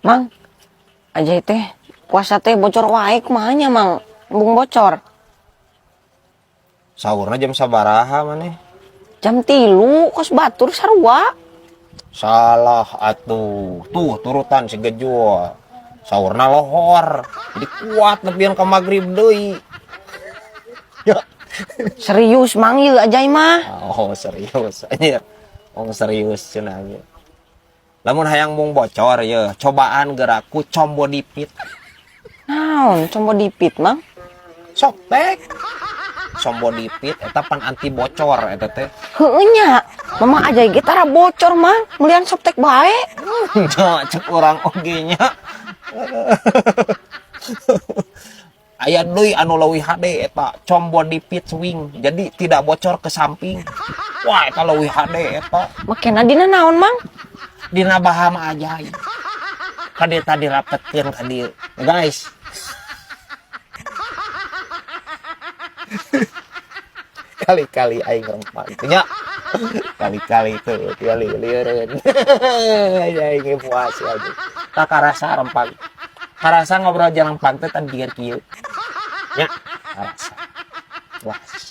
Mang, aja teh puasa teh bocor wae, kumaha nya, Mang? Embung bocor. Sahurna jam sabaraha maneh? Jam 3 kos batur sarua. Salah atuh. Tuh turutan si Gejul. Sahurna lohor. Jadi kuat nepian ke maghrib deui. Ya. Serius, Mang, ieu Ajay mah. Oh, serius anjir. Oh, serius cenah ge. Lamun hayang mung bocor ye, cobaan geraku combo dipit. Naon combo dipit, Mang? Softex. Combo dipit eta pan anti bocor eta teh. Heueuh nya. Mama Ajay ge tara bocor, Mang. Melian Softex bae. Nya cek urang oge nya. Aya deui anu leuwih hade eta combo dipit swing. Jadi tidak bocor ke samping. Wah, eta leuwih hade eta. Makena dina naon, Mang? Dina Bahama Ajay. Kade tadi rapetkeun ka dieu. Guys. Kali-kali aing rempah itu nya. Kali-kali itu kali lieureun. Aing puas ya. Tak karasa rempah. Karasa ngobrol jeung rempah teh tan biar kieu. Nya, karasa. Puas.